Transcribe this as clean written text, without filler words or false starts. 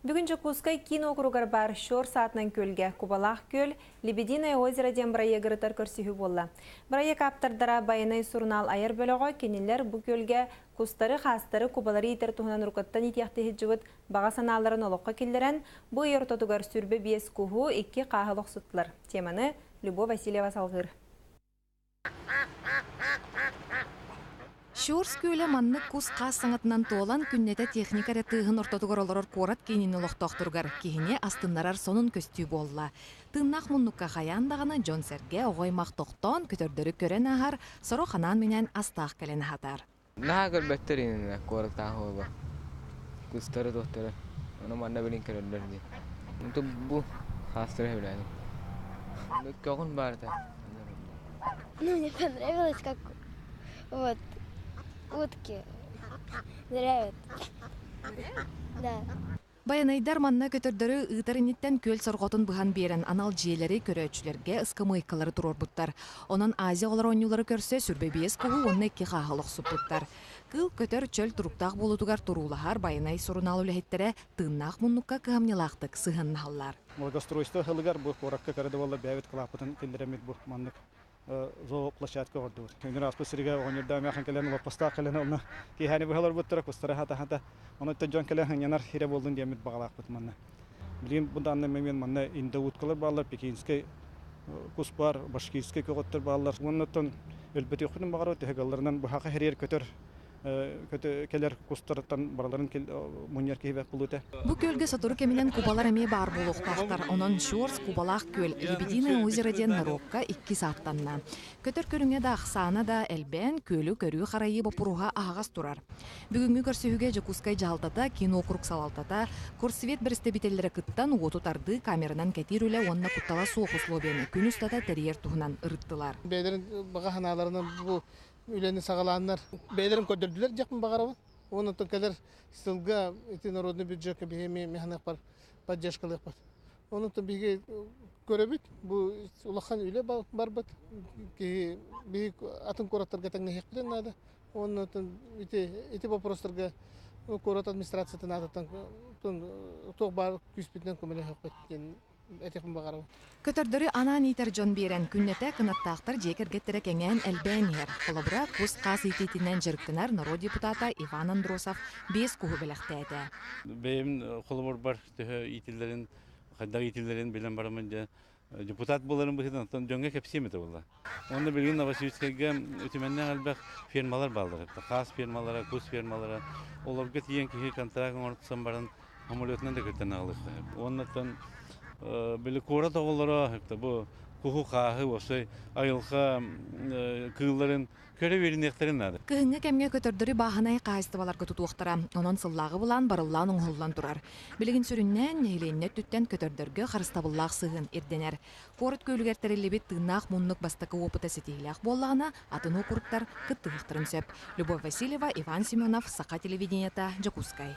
Бүгүн Дьокуускай киин уокуругар баар Щорс аатынан күөлгэ Кубалаах күөл Лебединое озеро диэн бырайыагы ырытар көрсүһүү буолла. Бырайыак ааптардара Байанай сурунаал айар бөлөҕө кинилэр бу күөлгэ кустары, хаастары, кубалары иитэр туһунан уруккуттан иитиэхтии сылдьыбыт баҕа санааларын олоххо киллэрэн, бу ый ортотугар 25 куһу, 2 хааһы олохсуттулар. Теманы Любовь Васильева салҕыыр. Щорс күөлэ маннык кус-хаас саҥатынан туолан, күннэтэ техника эрэ тыаһын ортотугар олорор куорат киинин олохтоохторугар киһини астыннарар сонун көстүү буолла. Тыыннаах муннукка хайаан даҕаны дьон-сэргэ, оҕо-аймах тохтоон, көтөрдөрү көрөн ааһар, сорох анаан-минээн астаах кэлэн аһатар. Наһаа көрбөттөр иннинэ куораттаах уолу. Кустары туохтары. Ону манна билин көрөллөр дии. Онтон бу хаастары сөбүлээтим. Көҕүн баарыта. Ну, мне понравилось, как вот утки ныряют. Да. Байанайдар манна көтөрдөрү ыытар инниттэн күөл сорҕотун быһан биэрэн анал дьиэлэри көрөөччүлэргэ ыскамыайкалары туруорбуттар. Онон Азия оҕолор оонньуулары көрсө 25 куһу уонна 2 хааһы олохсуппуттар. Кыыл көтөр чөл туруктаах буолуутугар туруулаһар Байанай сурунаал үлэһиттэрэ тыыннаах муннукка кыһамньылаахтык сыһыаннаһаллар. Благоустройство сылыгар бу куоракка кыра да буоллар бэйэбит кылааппытын киллэрэммит бу маннык зооплощадка оҥордубут. Өнөр ааспыт сиргэ оҕонньордоох эмээхин кэлэн олоппостоох кэлэн онно киэһээни быһа олорбуттара, кустара хата-хата. Онон дьон кэлэн сынньанар сирэ буоллун диэммит баҕалаахпыт манна. Билигин бу данный момент манна индоуткалар бааллар, пекинскэй кус баар, башкирскай көҕөттөр бааллар. Уонна өлбөтүөхпүтүн баҕарабыт, төһө кыалларынан быһаха хэрийэр көтөр кэлэр кустартан барыларын мунньар киһи бэрт буолуо этэ. Бу күөлгэ сотору кэминэн кубалар эмиэ баар буолуохтаахтар. Онон Щорс, Кубалаах күөл, Лебединое озеро диэн норуокка иккис ааттанна. Көтөр көрүҥэ да ахсаана да элбээн, күөлү көрүү-харайыы боппуруоһа аһаҕас турар. Бүгүҥҥү көрсүһүүгэ Дьокуускай дьаһалтата, киин уокурук салалтата, Курсвет бэрэстэбиитэллэрэ кыттан, уоту тардыы, камеранан кэтиир үлэ уонна куттала суох условияны күн устата тэрийэр туһунан ырыттылар. Бэйэлэрин баҕа санааларынан бу үлэни саҕалааннар бэйэлэрин көрдөрдүлэр диэхпин баҕарабын. Уонна оттон кэлэр сылга ити народный бюджекка биһи эмиэ механыахпар поддержкалыахпыт. Онон биһиги көрөбүт, бу улахан үлэ барбыт. Киһи биһи атын куораттарга тэҥнэһиэхпитин наада. Уонна ити ити вопростарга куорат администрациятын аатыттан туох баар күүспүтүнэн көмөлөһүөхпүт диэн этиэхпин баҕарабын. Көтөрдөрү анаан иитэр дьон биэрэн, күннэтэ кынаттаахтар дьиэ кэргэттэрэ кэҥээн, элбээн иһэр. Холобура, кус-хаас иитиитинэн дьарыктанар норуот депутата Иван Андросов 5 куһу бэлэхтээтэ. Бэйэм холобурбар төһө иитиллэрин, хайдах иитиллэрин билэн бараммын дьэ депутат буоларым быһыытынан оттон дьоҥҥо кэпсиэм этэ буолла. Уонна билигин Новосибирскайга үтүмэннээх элбэх фермалар бааллар. Хаас фермалара, кус фермалара. Олорго тиийэн киһи контракт оҥорсон баран самолетунан да кыттан аҕалыахха сөп. Уоннаттан били куорат оҕолоро бу куһу-хааһы уопсай айылҕа кыылларын көрө үөрэниэхтэрин наада. Кыһыҥҥы кэмҥэ көтөрдөрү бааһынай хаһаайыстыбаларга тутуохтара. Онон сыллааҕы былаан барыллаан оҥоһуллан турар. Билигин сүрүннээн нэһилиэнньэ өттүттэн көтөрдөргө харыстабыллаах сыһыан ирдэнэр. Куорат күөлүгэр тэриллибит тыыннаах муннук бастакы уопута ситиһиилээх буоллаҕына, атын уокуруктар кыттыһыахтарын сөп. Любовь Васильева, Иван Семенов, Саха телевидениета, Дьокуускай.